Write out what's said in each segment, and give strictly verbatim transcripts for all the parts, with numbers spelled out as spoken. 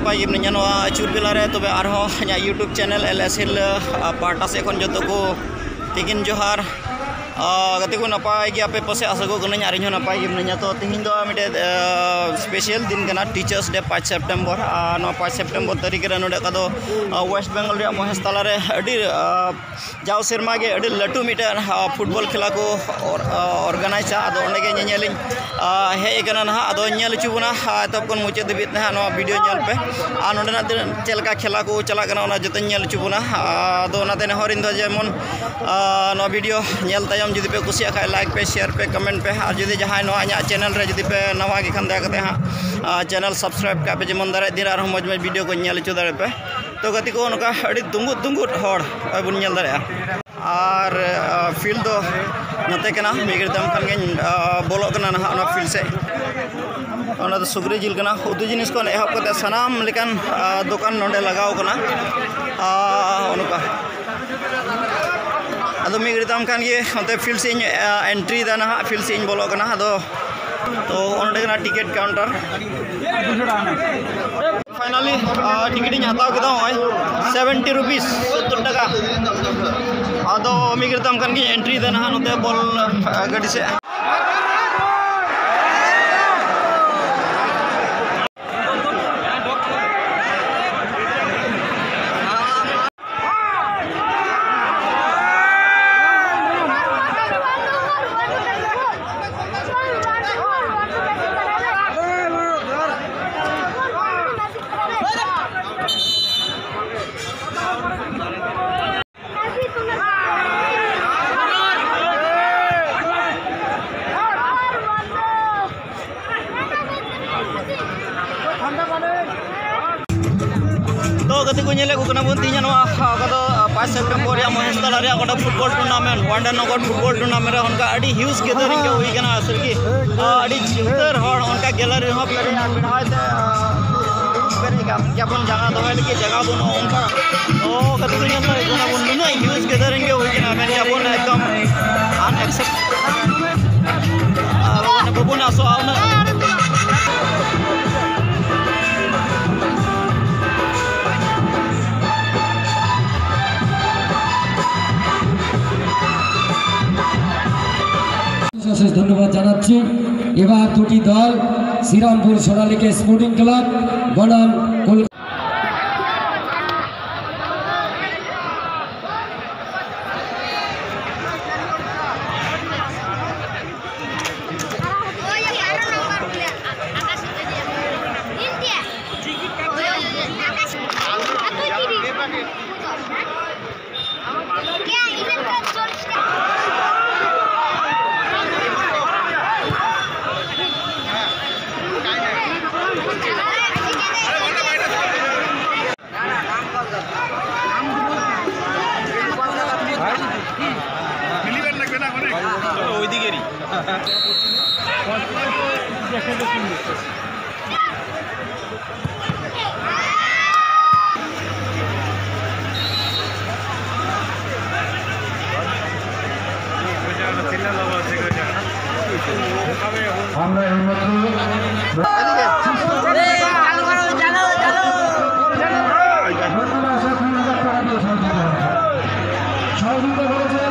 ᱱᱟᱯᱟᱭ ᱜᱮ ᱢᱮᱱᱟᱧᱟ ᱱᱚᱣᱟ ᱟᱹᱪᱩᱨ ᱵᱮᱞᱟ ᱨᱮ᱾ ᱛᱚᱵᱮ ᱟᱨᱦᱚᱸ ᱤᱧᱟᱹᱜ YouTube channel LS Hill, ᱟ, ᱯᱟᱦᱴᱟ ᱥᱮᱫ ᱠᱷᱚᱱ ᱡᱚᱛᱚ ᱠᱚ ᱛᱤᱠᱤᱱ ᱡᱚᱦᱟᱨ᱾ ᱟ, ᱜᱟᱛᱮ ᱠᱚ ᱱᱟᱯᱟᱭ ᱜᱮᱭᱟᱯᱮ ᱯᱟᱥᱮᱡ, ᱟᱥᱟ ᱠᱚ ᱠᱟᱹᱱᱟᱹᱧ ᱟᱨ ᱤᱧ ᱦᱚᱸ ᱱᱟᱯᱟᱭ ᱜᱮ ᱢᱮᱱᱟᱹᱧᱟ᱾ ᱛᱚ ᱛᱮᱦᱮᱧ ᱫᱚ ᱢᱤᱫᱴᱮᱡ, ᱟ, special ᱫᱤᱱ ᱠᱟᱱᱟ, Teachers Day, ᱯᱟᱸᱪ September᱾ ᱟᱨ ᱱᱚᱣᱟ ᱯᱟᱸᱪ September ᱛᱟᱹᱨᱤᱠᱷ ᱨᱮ ᱱᱚᱰᱮ ᱚᱠᱟ ᱫᱚ, ᱟ, West Bengal ᱨᱮᱭᱟᱜ ᱢᱚᱦᱮᱥ ᱛᱟᱞᱟ ᱨᱮ ᱟᱹᱰᱤ, ᱟ, ᱡᱟᱣ ᱥᱮᱨᱢᱟ ᱜᱮ ᱟᱹᱰᱤ ᱞᱟᱹᱴᱩ ᱢᱤᱫᱴᱮᱱ, ᱟ, football ᱠᱷᱮᱞᱟ ᱠᱚ ᱚᱨ-, ᱟ, organizeᱟ᱾ ᱟᱫᱚ ᱚᱸᱰᱮ ᱜᱮ ᱧᱮᱧᱮᱞᱤᱧ, ᱟ, ᱦᱮᱡ ᱟᱠᱟᱱᱟ ᱱᱟᱦᱟᱜ᱾ ᱟᱫᱚ ᱧᱮᱞ ᱦᱚᱪᱚ ᱵᱚᱱᱟ, ᱟ, ᱮᱛᱚᱦᱚᱵ ᱠᱷᱚᱱ ᱢᱩᱪᱟᱹᱫ ᱫᱷᱟᱹᱵᱤᱡ ᱱᱟᱦᱟᱜ ᱱᱚᱣᱟ video ᱧᱮᱞ ᱯᱮ᱾ ᱟᱨ ᱱᱚᱸᱰᱮᱱᱟᱜ ᱛᱤᱱᱟᱹᱜ ᱪᱮᱫ ᱞᱮᱠᱟ ᱠᱷᱮᱞᱟ ᱠᱚ ᱪᱟᱞᱟᱜ ᱠᱟᱱᱟ, ᱚᱱᱟ ᱡᱚᱛᱚᱧ ᱧᱮᱞ ᱦᱚᱪᱚ ᱵᱚᱱᱟ᱾ ᱟᱫᱚ ᱚᱱᱟᱛᱮ ᱱᱮᱦᱚᱨ ᱤᱧ ᱫᱚ ᱡᱮᱢᱚᱱ, ᱟ, ᱱᱚᱣᱟ video ᱧᱮᱞ ᱛᱟᱭᱚᱢ ᱡᱩᱫᱤ ᱯᱮ ᱠᱩᱥᱤᱭᱟᱜ ᱠᱷᱟᱡ, like ᱯᱮ, share ᱯᱮ, comment ᱯᱮ᱾ ᱟᱨ ᱡᱩᱫᱤ ᱡᱟᱦᱟᱸᱭ ᱱᱚᱣᱟ ᱤᱧᱟᱹᱜ channel ᱨᱮ ᱡᱩᱫᱤ ᱯᱮ ᱱᱟᱣᱟ ᱜᱮ ᱠᱷᱟᱱ, ᱫᱟᱭᱟ ᱠᱟᱛᱮ ᱦᱟᱸᱜ, ᱟ, channel subscribe ᱠᱟᱜ ᱯᱮ, ᱡᱮᱢᱚᱱ ᱫᱟᱨᱟᱭ ᱫᱤᱱ ᱨᱮ ᱟᱨᱦᱚᱸ ᱢᱚᱡᱽ ᱢᱚᱡᱽ video ᱠᱚᱧ ᱧᱮᱞ ᱦᱚᱪᱚ ᱫᱟᱲᱮ ᱯᱮ᱾ ᱛᱚ ᱜᱟᱛᱮ ᱠᱚ, ᱱᱚᱝᱠᱟ ᱟᱹᱰᱤ ᱫᱩᱸᱜᱩᱫ ᱫᱩᱸᱜᱩᱫ ᱦᱚᱲ ᱱᱚᱜᱼᱚᱭ ᱵᱚᱱ ᱧᱮᱞ ᱫᱟᱲᱮᱭᱟᱜᱼᱟ᱾ ᱟᱨ, ᱟ, field ᱫᱚ ᱱᱚᱛᱮ ᱠᱟᱱᱟ, ᱢᱤᱫ ᱜᱷᱟᱹᱲᱤᱡ ᱛᱟᱭᱚᱢ ᱠᱷᱟᱱ ᱜᱤᱧ, ᱟ, ᱵᱚᱞᱚᱜ ᱠᱟᱱᱟ ᱱᱟᱦᱟᱜ ᱚᱱᱟ field ᱥᱮᱫ᱾ ᱚᱱᱟ ᱫᱚ ᱥᱩᱠᱨᱤ ᱡᱤᱞ ᱠᱟᱱᱟ, ᱩᱛᱩ ᱡᱤᱱᱤᱥ ᱠᱷᱚᱱ ᱮᱦᱚᱵ ᱠᱟᱛᱮ ᱥᱟᱱᱟᱢ ᱞᱮᱠᱟᱱ, ᱟ, ᱫᱚᱠᱟᱱ ᱱᱚᱰᱮ ᱞᱟᱜᱟᱣ ᱠᱟᱱᱟ᱾ ᱟ, ᱱᱚᱜᱼᱚ ᱱᱚᱝᱠᱟ᱾ ᱟᱫᱚ ᱢᱤᱫ ᱜᱷᱟᱹᱲᱤᱡ ᱛᱟᱭᱚᱢ ᱠᱷᱟᱱ ᱜᱮ ᱚᱱᱛᱮ field ᱥᱮᱫ ᱤᱧ, ᱟ, entry ᱫᱟ ᱱᱟᱦᱟᱜ, field ᱥᱮᱫ ᱤᱧ ᱵᱚᱞᱚᱜ ᱠᱟᱱᱟ᱾ ᱟᱫᱚ ᱛᱚ ᱚᱸᱰᱮ ᱠᱟᱱᱟ ticket counter᱾ Finally, ᱟ, ticket ᱤᱧ ᱦᱟᱛᱟᱣ ᱠᱮᱫᱟ, ᱱᱚᱜᱼᱚᱭ seventy rupees, ᱥᱳᱛᱛᱳᱨ ᱴᱟᱠᱟ᱾ ᱟᱫᱚ ᱢᱤᱫ ᱜᱷᱟᱹᱲᱤᱡ ᱛᱟᱭᱚᱢ ᱠᱷᱟᱱ ᱜᱤᱧ entry ᱫᱟ ᱱᱟᱦᱟᱜ ᱱᱚᱛᱮ ball, ᱟ, ᱜᱟᱹᱰᱤ ᱥᱮᱫ᱾ ᱛᱚ ᱜᱟᱛᱮ ᱠᱚ, ᱧᱮᱞᱮᱫ ᱠᱚ ᱠᱟᱱᱟ ᱵᱚᱱ ᱛᱮᱦᱮᱧᱟᱜ ᱱᱚᱣᱟ, ᱚᱠᱟ ᱫᱚ ᱯᱟᱸᱪ September ᱨᱮᱭᱟᱜ ᱢᱚᱦᱮᱥ ᱛᱟᱞᱟ ᱨᱮᱭᱟᱜ ᱚᱠᱟᱴᱟᱜ football tournament, ᱚᱸᱰᱮ ᱱᱚᱜᱚᱨ football tournament ᱨᱮ ᱚᱱᱠᱟ ᱟᱹᱰᱤ huge gathering ᱜᱮ ᱦᱩᱭ ᱠᱟᱱᱟ᱾ ᱥᱟᱹᱨᱤᱜᱮ, ᱟᱹᱰᱤ ᱩᱛᱟᱹᱨ ᱦᱚᱲ ᱚᱱᱠᱟ gallery ᱦᱚᱸ ᱯᱮᱨᱮᱡ ᱟᱠᱟᱱᱟ᱾ ᱦᱚᱭᱛᱳ, ᱯᱮᱨᱮᱡ ᱟᱠᱟᱱ ᱜᱮᱭᱟ ᱵᱚᱱ, ᱡᱟᱭᱜᱟ ᱫᱚᱦᱚᱭ ᱞᱟᱹᱜᱤᱫ ᱡᱟᱭᱜᱟ ᱵᱟᱹᱱᱩᱜᱼᱟ ᱚᱱᱠᱟ᱾ ᱛᱚ ᱜᱟᱛᱮ ᱠᱚ, ᱧᱮᱞ ᱫᱟᱲᱮᱭᱟᱜ ᱠᱟᱱᱟ ᱵᱚᱱ, ᱱᱩᱱᱟᱹᱜ huge gathering ᱜᱮ ᱦᱩᱭ ᱠᱟᱱᱟ, ᱢᱮᱱ ᱜᱮᱭᱟ ᱵᱚᱱ ᱮᱠᱫᱚᱢ unaccept-, ᱟᱨ ᱢᱟᱱᱮ ᱵᱟᱵᱚᱱ ᱟᱥᱚᱜᱼᱟ ᱩᱱᱟᱹᱜ᱾ বিশেষ ধন্যবাদ জানাচ্ছি। এবার দুটি দল, শ্রীরামপুর সোনালীকে স্পোর্টিং ক্লাব বনাম কলকাতা। আমরা এইমাত্র সহযোগিতা করেছে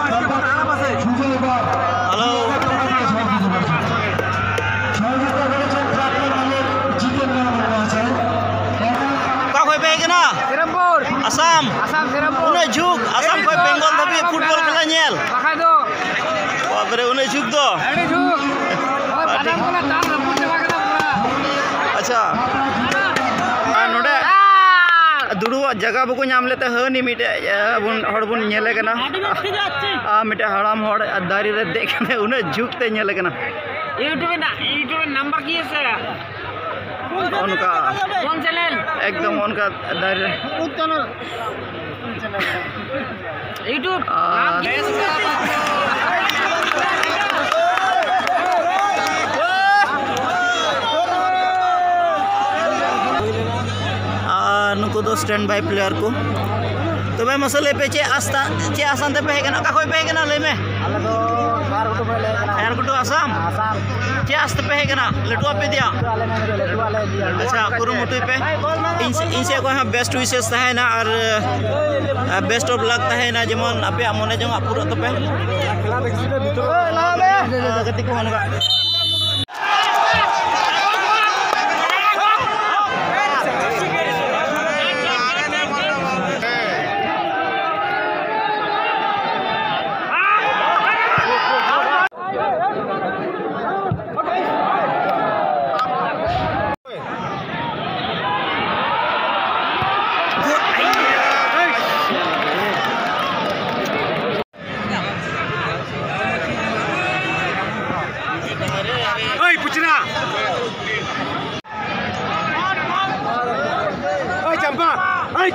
রোজদা, সুজয় বাগ। হ্যালো। সহযোগিতা করেছেন প্রাক্তন মালিক জিতেন রায় মহাশয়। ᱚᱠᱟ ᱠᱷᱚᱡ ᱯᱮ ᱦᱮᱡ ᱠᱟᱱᱟ? ᱥᱤᱨᱟᱢᱯᱩᱨ᱾ ᱟᱥᱟᱢ᱾ ᱟᱥᱟᱢ, ᱥᱤᱨᱟᱢᱯᱩᱨ᱾ ᱩᱱᱟᱹᱜ ᱡᱷᱩᱠ, ᱟᱥᱟᱢ ᱠᱷᱚᱡ ᱵᱮᱝᱜᱚᱞ ᱫᱷᱟᱹᱵᱤᱡ ᱯᱷᱩᱴᱵᱚᱞ ᱠᱷᱮᱞᱟ ᱧᱮᱞ᱾ ᱵᱟᱠᱷᱟᱡ ᱫᱚ᱾ ᱵᱟᱯᱨᱮ, ᱩᱱᱟᱹᱜ ᱡᱷᱩᱠ ᱫᱚ᱾ ᱟᱹᱰᱤ ᱡᱷᱩᱠ᱾ ᱦᱳᱭ, ᱵᱟᱫᱟᱢ ᱠᱚᱞᱮ ᱫᱟᱞ ᱨᱟᱹᱯᱩᱫ ᱪᱟᱵᱟ ᱠᱮᱫᱟ ᱯᱩᱨᱟᱹ᱾ ᱟᱪᱪᱷᱟ᱾ ᱟᱨ ᱱᱚᱰᱮ ᱫᱩᱲᱩᱵᱟᱜ ᱡᱟᱭᱜᱟ ᱵᱟᱠᱚ ᱧᱟᱢ ᱞᱮᱫ ᱛᱮ ᱦᱟᱹᱱᱤ ᱢᱤᱫᱴᱮᱡ, ᱮ, ᱵᱚᱱ, ᱦᱚᱲ ᱵᱚᱱ ᱧᱮᱞᱮ ᱠᱟᱱᱟ᱾ ᱟᱨ ᱢᱤᱫᱴᱮᱡ ᱦᱟᱲᱟᱢ ᱦᱚᱲ ᱟᱨ ᱫᱟᱨᱮ ᱨᱮ ᱫᱮᱡ ᱠᱟᱛᱮ ᱩᱱᱟᱹᱜ ᱡᱷᱩᱠ ᱛᱮ ᱧᱮᱞᱮ ᱠᱟᱱᱟ᱾ YouTube ᱨᱮᱱᱟᱜ, YouTube ᱨᱮ ᱱᱟᱢᱵᱟᱨ ᱠᱤ ᱦᱮᱸ? ᱚᱱᱠᱟ ᱠᱚᱱ ᱪᱮᱱᱮᱞ? ᱮᱠᱫᱚᱢ ᱚᱱᱠᱟ ᱫᱟᱨᱮ ᱨᱮ᱾ YouTube᱾ ᱟᱨ ᱟᱨ ᱱᱩᱠᱩ ᱫᱚ ᱥᱴᱮᱱᱰ ᱵᱟᱭ ᱯᱞᱮᱭᱟᱨ ᱠᱚ᱾ ᱛᱚᱵᱮ ᱢᱟᱥᱮ ᱞᱟᱹᱭ ᱯᱮ, ᱪᱮᱫ ᱟᱥᱛᱟ, ᱪᱮᱫ ᱟᱥᱟᱱ ᱛᱮᱯᱮ ᱦᱮᱡ ᱠᱟᱱᱟ? ᱚᱠᱟ ᱠᱷᱚᱱ ᱯᱮ ᱦᱮᱡ ᱠᱟᱱᱟ? ᱞᱟᱹᱭ ᱢᱮ᱾ ᱟᱞᱮ ᱫᱚ ᱠᱷᱟᱭᱟᱨᱜᱷᱩᱴᱩ ᱠᱷᱚᱱ ᱞᱮ ᱦᱮᱡ ᱠᱟᱱᱟ᱾ ᱠᱷᱟᱭᱟᱨᱜᱷᱩᱴᱩ, ᱟᱥᱟᱢ? ᱟᱥᱟᱢ᱾ ᱪᱮᱫ ᱟᱥ ᱛᱮᱯᱮ ᱦᱮᱡ ᱠᱟᱱᱟ? ᱞᱟᱹᱴᱩᱣᱟᱜ ᱯᱮ ᱤᱫᱤᱭᱟ? ᱞᱟᱹᱴᱩᱣᱟᱜ ᱞᱮ ᱢᱮᱱ ᱠᱮᱫᱟ, ᱞᱟᱹᱴᱩᱣᱟᱜ ᱞᱮ ᱤᱫᱤᱭᱟ᱾ ᱟᱪᱪᱷᱟ, ᱠᱩᱨᱩᱢᱩᱴᱩᱭ ᱯᱮ᱾ ᱤᱧ, ᱤᱧ ᱥᱮᱫ ᱠᱷᱚᱱ ᱦᱚᱸ best wishes ᱛᱟᱦᱮᱱᱟ ᱟᱨ, ᱟᱨ best of luck ᱛᱟᱦᱮᱱᱟ, ᱡᱮᱢᱚᱱ ᱟᱯᱮᱭᱟᱜ ᱢᱚᱱᱮ ᱡᱚᱝ ᱟᱜ ᱯᱩᱨᱟᱹᱜ ᱛᱟᱯᱮ᱾ ᱜᱟᱛᱮ ᱠᱚ ᱦᱚᱸ ᱱᱚᱝᱠᱟ᱾ ᱳᱭ, ᱯᱩᱪᱨᱟ! ᱳᱭ, ᱪᱟᱢᱯᱟ! ᱳᱭ!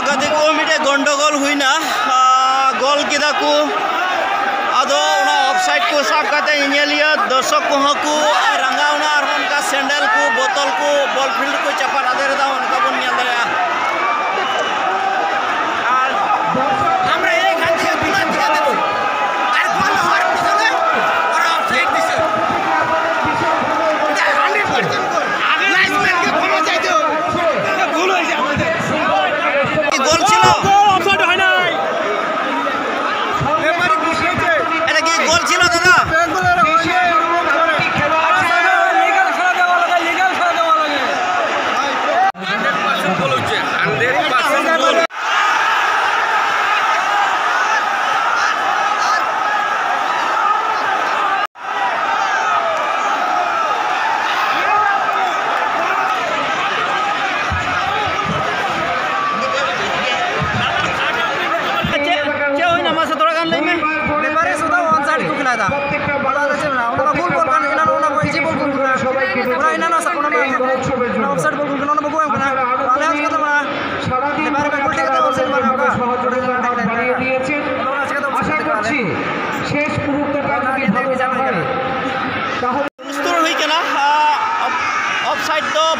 ᱜᱟᱛᱮ ᱠᱚ, ᱢᱤᱫᱴᱮᱡ ᱜᱚᱱᱰᱚᱜᱳᱞ ᱦᱩᱭᱱᱟ, ᱟᱨ ᱜᱳᱞ ᱠᱮᱫᱟ ᱠᱚ᱾ ᱟᱫᱚ ᱚᱱᱟ offside ᱠᱚ ᱥᱟᱵ ᱠᱟᱛᱮ ᱧᱮᱧᱮᱞᱤᱭᱟᱹ ᱫᱚᱨᱥᱚᱠ ᱠᱚᱦᱚᱸ ᱠᱚ ᱨᱟᱸᱜᱟᱣᱱᱟ, ᱟᱨᱦᱚᱸ ᱚᱱᱠᱟ ᱥᱮᱱᱰᱮᱞ ᱠᱚ, ᱵᱳᱛᱚᱞ ᱠᱚ, ball field ᱠᱚ ᱪᱟᱯᱟᱫ ᱟᱫᱮᱨ ᱮᱫᱟ, ᱚᱱᱠᱟ ᱵᱚᱱ ᱧᱮᱞ ᱫᱟᱲᱮᱭᱟᱜᱼᱟ᱾ ᱟᱨ আমরা এই ঘাট দিয়ে তুলে দিয়ে দেবো। আর গোল হওয়ার পিছনে ওরা অফসাইড দিছে। এটা হান্ড্রেড পার্সেন্ট গোল। লাইন্সম্যানকে ক্ষমা চাইতে হবে। এটা ভুল হয়েছে আমাদের। গোল ছিল। গোল, অফসাইড হয় নাই। রেফারি ঘুষ হয়েছে। এটা কি গোল ছিল, দাদা? ব্যাঙ্গালোরে হয় নাই। লিগ্যাল খেলা দেওয়া লাগে, লিগ্যাল খেলা দেওয়া লাগে। হান্ড্রেড পার্সেন্ট গোল হচ্ছে, হান্ড্রেড পার্সেন্ট গোল।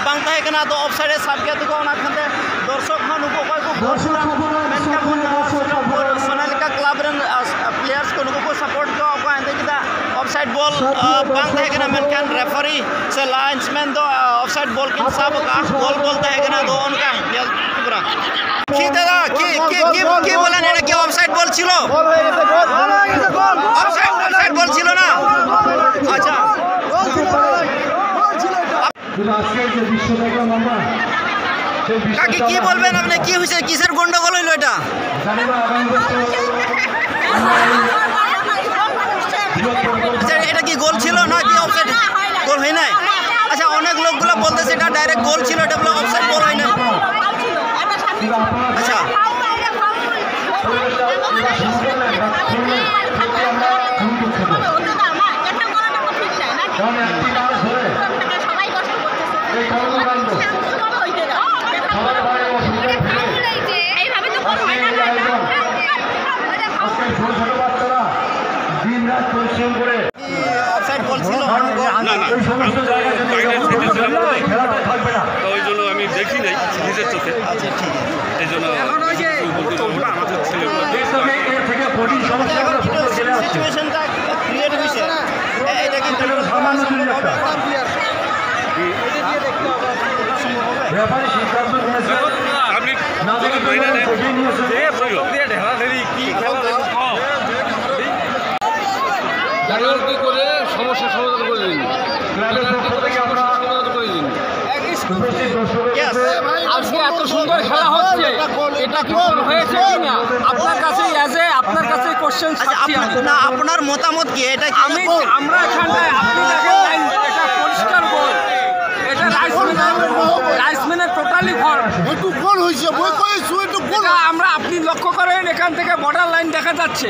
ᱵᱟᱝ ᱛᱟᱦᱮᱸ ᱠᱟᱱᱟ, ᱟᱫᱚ ᱚᱯᱷ ᱥᱟᱭᱤᱰ ᱮ ᱥᱟᱵ ᱠᱮᱫ ᱛᱟᱠᱚᱣᱟ, ᱚᱱᱟ ᱠᱷᱟᱱᱛᱮ ᱫᱚᱨᱥᱚᱠ ᱦᱚᱸ ᱱᱩᱠᱩ ᱚᱠᱚᱭ ᱠᱚ ᱜᱳᱞ ᱠᱮᱫᱟ, ᱢᱮᱱᱠᱷᱟᱱ ᱥᱳᱱᱟᱞᱤᱠᱟ ᱠᱞᱟᱵᱽ ᱨᱮᱱ ᱯᱞᱮᱭᱟᱨᱥ ᱠᱚ ᱱᱩᱠᱩ ᱠᱚ ᱥᱟᱯᱳᱨᱴ ᱦᱚᱪᱚᱣᱟᱜ ᱠᱚᱣᱟ, ᱮᱱᱛᱮ ᱪᱮᱫᱟᱜ ᱚᱯᱷ ᱥᱟᱭᱤᱰ ᱵᱚᱞ ᱵᱟᱝ ᱛᱟᱦᱮᱸ ᱠᱟᱱᱟ, ᱢᱮᱱᱠᱷᱟᱱ ᱨᱮᱯᱷᱟᱨᱤ ᱥᱮ ᱞᱟᱭᱤᱱᱥᱢᱮᱱ ᱫᱚ ᱚᱯᱷ ᱥᱟᱭᱤᱰ ᱵᱚᱞ ᱠᱤᱱ ᱥᱟᱵ ᱟᱠᱟᱫᱼᱟ, ᱜᱳᱞ ᱵᱚᱞ ᱛᱟᱦᱮᱸ ᱠᱟᱱᱟ᱾ ᱟᱫᱚ ᱚᱱᱠᱟ ᱧᱮᱞ ᱠᱮᱢᱮᱨᱟ ᱠᱤ ᱫᱟᱫᱟ, ᱠᱤ, ᱠᱤ, ᱠᱤ, কি বলেন, এটা কি অফসাইড বল ছিল? অফসাইড, অফসাইড বল ছিল না? আচ্ছা। কিন্তু আজকে যে দৃশ্য দেখলাম আমরা, সেই দৃশ্য কাকি, কি বলবেন আপনি? কি হয়েছে? কিসের গন্ডগোল হইলো এটা? জানি না, আগামী বছর আমরা এই বৃহত্তর আচ্ছা, এটা কি গোল ছিল না কি অফসাইড? গোল হয় নাই। আচ্ছা, অনেক লোকগুলো বলতেছে এটা ডাইরেক্ট গোল ছিল, এটা বলে অফসাইড গোল হয় না। কিন্তু আপনারা আচ্ছা। পরিবেশটা এবার শুরু করলেন বা খুললেন, সত্যি আমরা খুবই দুঃখিত। কারণ একটি মাস ধরে এই কর্মকাণ্ড সবার বাড়ি অসুবিধা ফেলে আজকে এই আয়োজন, আজকে ছোট ছোট বাচ্চারা দিন রাত পরিশ্রম করে অফসাইড বল ছিল। না, না, এই সমস্ত জায়গায় যদি বাইরে এরকম থেকে ছিলাম তো। খেলাটা থাকবে না। তো ওই জন্য আমি দেখি নাই নিজের চোখে। আচ্ছা, ঠিক আছে। এই জন্য এখন ওই যে কিছু বলতে পারবো না, আমাদের ছেলে। এর থেকে, এর থেকে কঠিন সমস্যা আমরা ফুটবল খেলে আসছি। সিচুয়েশনটা ক্রিয়েট হয়েছে, এ-, এটা কিন্তু এটা সামান্য জিনিস একটা। ব্যাপারে সিদ্ধান্ত নিয়েছে। আপনি না দেখে কোনো বাইরে নেই। দেখেই নিয়েছে। এ, প্রথম দিয়ে ঢেলাঢেলি, কি খেলা দেখো। জানাজানি করে সমস্যার সমাধান করে দিন। জানাজানি করে সমস্যার সমাধান করে দিন। উপস্থিত দর্শকের কাছে আজকে এত সুন্দর খেলা হচ্ছে, এটা কি গোল হয়েছে কি না? আপনার কাছে, অ্যাজ এ, আপনার কাছে কোশ্চেন আচ্ছা, ছাড়ছি আমি। আপনার, না, আপনার মতামত কি? এটা কি আমি, আমরা এখানটায়, আপনি দেখেন লাইন, এটা পরিষ্কার গোল। এটা লাইন্সম্যানের, লাইন্সম্যানের টোটালি ফল্ট। একটু গোল হয়েছে, বই করেছো, একটু গোল। এটা আমরা, আপনি লক্ষ্য করেন, এখান থেকে বর্ডার লাইন দেখা যাচ্ছে।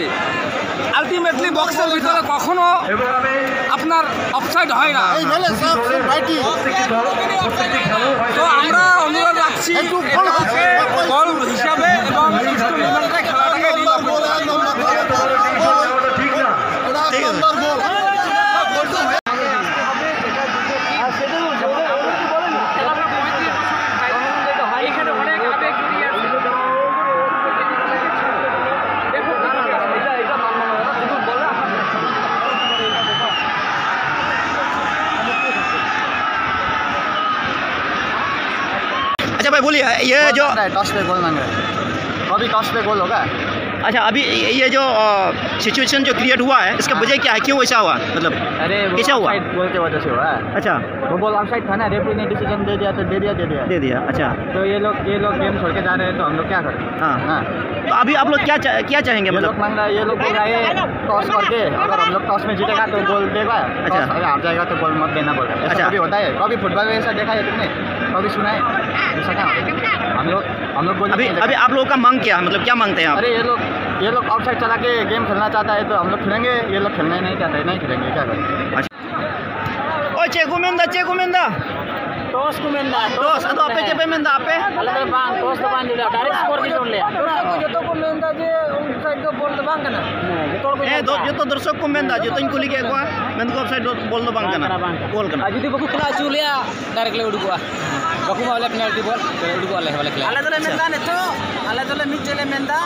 আলটিমেটলি বক্সের ভিতরে কখনো আপনার অফসাইড হয় না। এই মেলে সব ভাইটি। তো আমরা অনুরোধ রাখছি, একটু গোল এটাকে গোল হিসাবে এবং সুষ্ঠু নিয়মে খেলাটাকে নির্বাচন করুন। ঠিক না। ঠিক আছে। बोलिए, ये गोल जो मांग रहा है, टॉस पे गोल मांग रहा है। अभी टॉस पे गोल होगा। अच्छा, अभी ये जो सिचुएशन जो क्रिएट हुआ है, इसका हाँ। वजह क्या है, क्यों ऐसा हुआ, मतलब अरे, वो कैसा हुआ? ऑफसाइड गोल की वजह से हुआ है। अच्छा। वो गोल ऑफसाइड था ना, रेफरी ने डिसीजन दे दिया तो दे दिया, दे दिया। दे दिया, अच्छा। तो ये लोग, ये लोग गेम छोड़ के जा रहे हैं, तो हम लोग क्या करें? हाँ। हाँ। तो अभी आप लोग क्या चा-, क्या चाहेंगे, ये मतलब? लोग मांग रहा है, ये लोग बोल रहा है टॉस करके, अगर हम लोग टॉस में जीतेगा तो गोल देगा, अच्छा। टॉस अगर हार जाएगा तो गोल मत देना बोल रहा है। ऐसा अच्छा। कभी होता है? कभी फुटबॉल में ऐसा देखा है तुमने? कभी सुना है? ऐसा क्या? हम लोग, हम लोग गोल अभी, नहीं अभी आप लोगों का मांग क्या है, मतलब क्या मांगते हैं आप? अरे ये लोग, ये लोग ऑफसाइड चला के गेम खेलना चाहता है तो हम लोग खेलेंगे, ये लोग खेलना ही नहीं चाहते, नहीं खेलेंगे, क्या करें? अच्छा। ᱚ, ᱪᱮᱫ ᱠᱚ ᱢᱮᱱᱫᱟ, ᱪᱮᱫ ᱠᱚ ᱢᱮᱱᱫᱟ? ᱴᱚᱥ ᱠᱚ ᱢᱮᱱᱫᱟ, ᱴᱚᱥ, ᱟᱫᱚ ᱟᱯᱮ ᱪᱮᱫ ᱯᱮ ᱢᱮᱱᱫᱟ ᱟᱯᱮ? ᱟᱞᱮ ᱫᱚ ᱵᱟᱝ, ᱴᱚᱥ ᱫᱚ ᱵᱟᱝ ᱡᱩᱲᱟ, ᱰᱟᱭᱨᱮᱠᱴ ᱥᱠᱳᱨ ᱜᱮ ᱡᱩᱲ ᱞᱮᱭᱟ᱾ ᱫᱚᱨᱥᱚᱠ ᱠᱚ ᱡᱚᱛᱚ ᱠᱚ ᱢᱮᱱᱫᱟ ᱡᱮ ᱚᱯᱷᱥᱟᱭᱤᱰ ᱫᱚ ᱵᱚᱞ ᱫᱚ ᱵᱟᱝ ᱠᱟᱱᱟ᱾ ᱦᱮᱸ, ᱡᱚᱛᱚ ᱦᱚᱲ ᱠᱚ ᱦᱮᱸ, ᱢᱮᱱᱫᱟ᱾ ᱡᱚᱛᱚ ᱫᱚᱨᱥᱚᱠ ᱠᱚ ᱢᱮᱱᱫᱟ, ᱡᱚᱛᱚᱧ ᱠᱩᱞᱤ ᱠᱮᱫ ᱠᱚᱣᱟ, ᱢᱮᱱ ᱫᱟᱠᱚ ᱚᱯᱷᱥᱟᱭᱤᱰ ᱵᱚᱞ ᱫᱚ ᱵᱟᱝ ᱵᱟᱝ ᱠᱟᱱᱟ, ᱠᱟᱱᱟ, ᱵᱟᱝ ᱠᱟᱱᱟ᱾ ᱜᱳᱞ ᱠᱟᱱᱟ᱾ ᱟᱨ ᱡᱩᱫᱤ ᱵᱟᱠᱚ ᱠᱷᱮᱞᱟ ᱦᱚᱪᱚ ᱞᱮᱭᱟ, ᱰᱟᱭᱨᱮᱠᱴ ᱞᱮ ᱩᱰᱩᱠᱚᱜᱼᱟ᱾ ᱵᱟᱠᱚ ᱮᱢᱟ ᱞᱮᱭᱟ ᱯᱮᱱᱟᱞᱴᱤ ᱵᱚᱞ, ᱛᱚᱵᱮ ᱩᱰᱩᱠᱚᱜᱼᱟ ᱞᱮ, ᱵᱟᱞᱮ ᱠᱷᱮᱞᱟ᱾ ᱟᱞᱮ ᱫᱚᱞᱮ ᱟᱪᱪᱷᱟ᱾ ᱢᱮᱱᱫᱟ ᱱᱤᱛᱚᱜ, ᱟᱞᱮ ᱫᱚᱞᱮ ᱢᱤᱫᱴᱮᱡ ᱞᱮ ᱢᱮᱱᱫᱟ,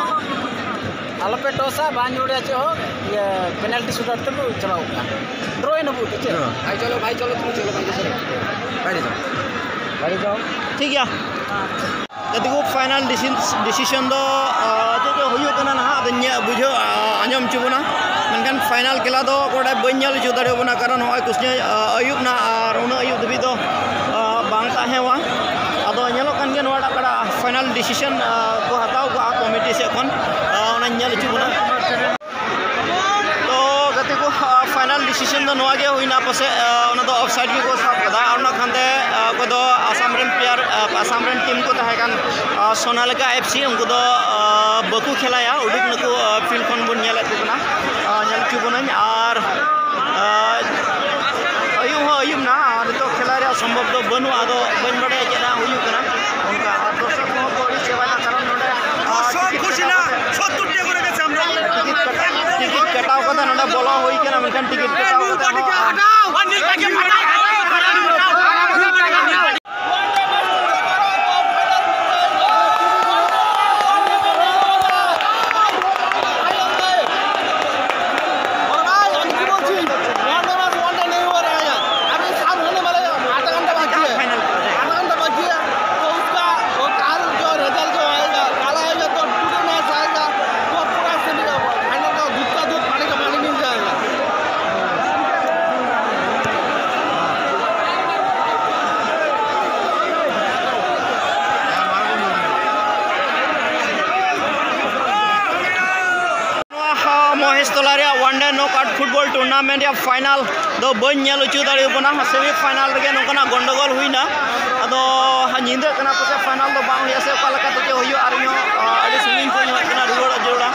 ᱟᱞᱚᱯᱮ ᱴᱚᱥᱟ, ᱵᱟᱝ ᱧᱩᱲᱟ ᱪᱮᱫ ᱦᱚᱸ, ᱤᱭᱟᱹ, ᱯᱮᱱᱟᱞᱴᱤ ᱥᱩᱴ ᱟᱣᱩᱴ ᱛᱮᱵᱚ ᱪᱟᱞᱟᱣ ᱠᱚᱜᱼᱟ᱾ ᱰᱨᱚᱭ ᱱᱟᱵᱚ, ᱛᱚ ᱪᱮᱫ? ᱦᱮᱸ᱾ ᱵᱷᱟᱭ, ᱪᱚᱞᱚ, ᱵᱷᱟᱭ, ᱪᱚᱞᱚ, ᱛᱩᱢ ᱪᱚᱞᱚ, ᱵᱷᱟᱭ, ᱪᱚᱞᱚ᱾ ᱵᱟᱭᱨᱮ ᱡᱟᱣ᱾ ᱵᱟᱭᱨᱮ ᱡᱟᱣ᱾ ᱴᱷᱤᱠ ᱜᱮᱭᱟ᱾ ᱜᱟᱛᱮ ᱠᱚ, ᱯᱷᱟᱭᱱᱟᱞ ᱰᱤᱥᱤ-, ᱰᱤᱥᱤᱥᱚᱱ ᱫᱚ, ᱟᱸ, ᱪᱮᱫ ᱪᱚ ᱦᱩᱭᱩᱜ ᱠᱟᱱᱟ ᱱᱟᱦᱟᱜ, ᱟᱫᱚ ᱧᱮ-, ᱵᱩᱡᱷᱟᱹᱣ, ᱟᱸ, ᱟᱸᱡᱚᱢ ᱦᱚᱪᱚ ᱵᱚᱱᱟ᱾ ᱢᱮᱱᱠᱷᱟᱱ ᱯᱷᱟᱭᱱᱟᱞ ᱠᱷᱮᱞᱟ ᱫᱚ ᱚᱠᱚᱭᱴᱟᱜ ᱵᱟᱹᱧ ᱧᱮᱞ ᱦᱚᱪᱚ ᱫᱟᱲᱮᱭᱟᱵᱚᱱᱟ, ᱠᱟᱨᱚᱱ ᱱᱚᱜᱼᱚᱭ ᱠᱩᱥᱱᱤ, ᱟᱸ, ᱟᱹᱭᱩᱵ ᱱᱟ ᱟᱨ ᱩᱱᱟᱹᱜ ᱟᱹᱭᱩᱵ ᱫᱷᱟᱹᱵᱤᱡ ᱫᱚ, ᱟᱸ, ᱵᱟᱝ ᱛᱟᱦᱮᱸᱣᱟ᱾ ᱟᱫᱚ ᱧᱮᱞᱚᱜ ᱠᱟᱱ ᱜᱮᱭᱟ ᱱᱚᱣᱟᱴᱟᱜ ᱚᱠᱟᱴᱟᱜ ᱯᱷᱟᱭᱱᱟᱞ ᱰᱤᱥᱤᱥᱚᱱ, ᱟᱸ, ᱠᱚ ᱦᱟᱛᱟᱣ ᱠᱟᱜᱼᱟ ᱠᱚᱢᱤᱴᱤ ᱥᱮᱫ ᱠᱷᱚᱱ, ᱟᱸ, ᱚᱱᱟᱧ ᱧᱮᱞ ᱦᱚᱪᱚ ᱵᱚᱱᱟ᱾ ᱛᱚ ᱜᱟᱛᱮ ᱠᱚ, ᱟᱸ, ᱯᱷᱟᱭᱱᱟᱞ ᱰᱤᱥᱤᱥᱚᱱ ᱫᱚ ᱱᱚᱣᱟ ᱜᱮ ᱦᱩᱭᱱᱟ ᱯᱟᱥᱮᱡ, ᱟᱸ, ᱚᱱᱟ ᱫᱚ ᱚᱯᱷᱥᱟᱭᱤᱰ ᱜᱮᱠᱚ ᱥᱟᱵ ᱠᱟᱫᱟ᱾ ᱟᱨ ᱚᱱᱟ ᱠᱷᱟᱱ ᱛᱮ, ᱟᱸ, ᱚᱠᱚᱭ ᱫᱚ ᱟᱥᱟᱢ ᱨᱮᱱ ᱯᱞᱮᱭᱟᱨ, ᱟᱸ, ᱟᱥᱟᱢ ᱨᱮᱱ ᱴᱤᱢ ᱠᱚ ᱛᱟᱦᱮᱸ ᱠᱟᱱ, ᱟᱸ, ᱥᱳᱱᱟᱞᱤᱠᱟ ᱮᱯᱷ ᱥᱤ, ᱩᱱᱠᱩ ᱫᱚ, ᱟᱸ, ᱵᱟᱠᱚ ᱠᱷᱮᱞᱟᱭᱟ, ᱩᱰᱩᱠ ᱱᱟᱠᱚ, ᱟᱸ, ᱯᱷᱤᱞᱰ ᱠᱷᱚᱱ ᱵᱚᱱ ᱧᱮᱞᱮᱫ ᱠᱚ ᱠᱟᱱᱟ, ᱟᱸ, ᱧᱮᱞ ᱦᱚᱪᱚ ᱵᱚᱱᱟᱹᱧ᱾ ᱟᱨ, ᱟᱸ, ᱟᱹᱭᱩᱵ ᱦᱚᱸ ᱟᱹᱭᱩᱵ ᱱᱟ, ᱟᱨ ᱱᱤᱛᱚᱜ ᱠᱷᱮᱞᱟ ᱨᱮᱭᱟᱜ ᱥᱚᱢᱵᱷᱚᱵ ᱫᱚ ᱵᱟᱹᱱᱩᱜᱼᱟ, ᱟᱫᱚ ᱵᱟᱹᱧ ᱵᱟᱰᱟᱭᱟ ᱪᱮᱫ ᱦᱟᱸᱜ ᱦᱩᱭᱩᱜ ᱠᱟᱱᱟ᱾ ᱚᱱᱠᱟ, ᱟᱨ ᱫᱚᱨᱥᱚᱠ ᱠᱚᱦᱚᱸ ᱠᱚ ᱟᱹᱰᱤ ᱪᱮᱦᱨᱟ ᱠᱟᱨᱚᱱ ᱱᱚᱰᱮ, ᱟᱨ ᱫᱚᱨᱥᱚᱠ ᱴᱤᱠᱤᱴ ᱠᱩᱥᱤ ᱠᱟᱴᱟᱣ ᱱᱟ, ᱠᱟᱛᱮ, ᱥᱚᱛᱛᱚᱨ ᱴᱟᱠᱟ ᱠᱚᱨᱮ ᱜᱮ ᱪᱟᱢᱲᱟ᱾ ᱴᱤᱠᱤᱴ ᱠᱟᱴᱟᱣ, ᱴᱤᱠᱤᱴ ᱠᱟᱴᱟᱣ ᱠᱟᱛᱮ ᱱᱚᱰᱮ ᱵᱚᱞᱚ ᱦᱩᱭ ᱠᱟᱱᱟ, ᱢᱮᱱᱠᱷᱟᱱ ᱴᱤᱠᱤᱴ ᱠᱟᱴᱟᱣ ᱠᱟᱛᱮ ᱦᱚᱸ, ᱟᱨ ᱱᱤᱛ ᱛᱟᱠᱮ ᱯᱷᱟᱴᱟ और भाई, हम की बोलছি, one day match one day नहीं हो रहा है यार। अभी शाम होने वाला है, आधा घंटा बाकी है। फाइनल। आधा घंटा बाकी है, तो उसका ᱴᱩᱨᱱᱟᱢᱮᱱᱴ ᱨᱮᱭᱟᱜ ᱯᱷᱟᱭᱱᱟᱞ ᱫᱚ ᱵᱟᱹᱧ ᱧᱮᱞ ᱦᱚᱪᱚ ᱫᱟᱲᱮᱭᱟᱵᱚᱱᱟ᱾ ᱥᱮᱢᱤ ᱯᱷᱟᱭᱱᱟᱞ ᱨᱮᱜᱮ ᱱᱚᱝᱠᱟᱱᱟᱜ ᱜᱚᱱᱰᱚᱜᱳᱞ ᱦᱩᱭᱱᱟ᱾ ᱟᱫᱚ ᱧᱤᱫᱟᱹᱜ ᱠᱟᱱᱟ, ᱯᱟᱥᱮᱡ ᱯᱷᱟᱭᱱᱟᱞ ᱫᱚ ᱵᱟᱝ ᱦᱩᱭᱩᱜᱼᱟ ᱥᱮ ᱚᱠᱟ ᱞᱮᱠᱟ ᱛᱮᱪᱚ ᱦᱩᱭᱩᱜᱼᱟ᱾ ᱟᱨ ᱤᱧᱦᱚᱸ ᱟᱹᱰᱤ ᱥᱟᱺᱜᱤᱧ ᱠᱷᱚᱱ ᱤᱧ ᱦᱮᱡ ᱠᱟᱱᱟ ᱨᱩᱣᱟᱹᱲ ᱡᱟᱹᱨᱩᱲᱟ᱾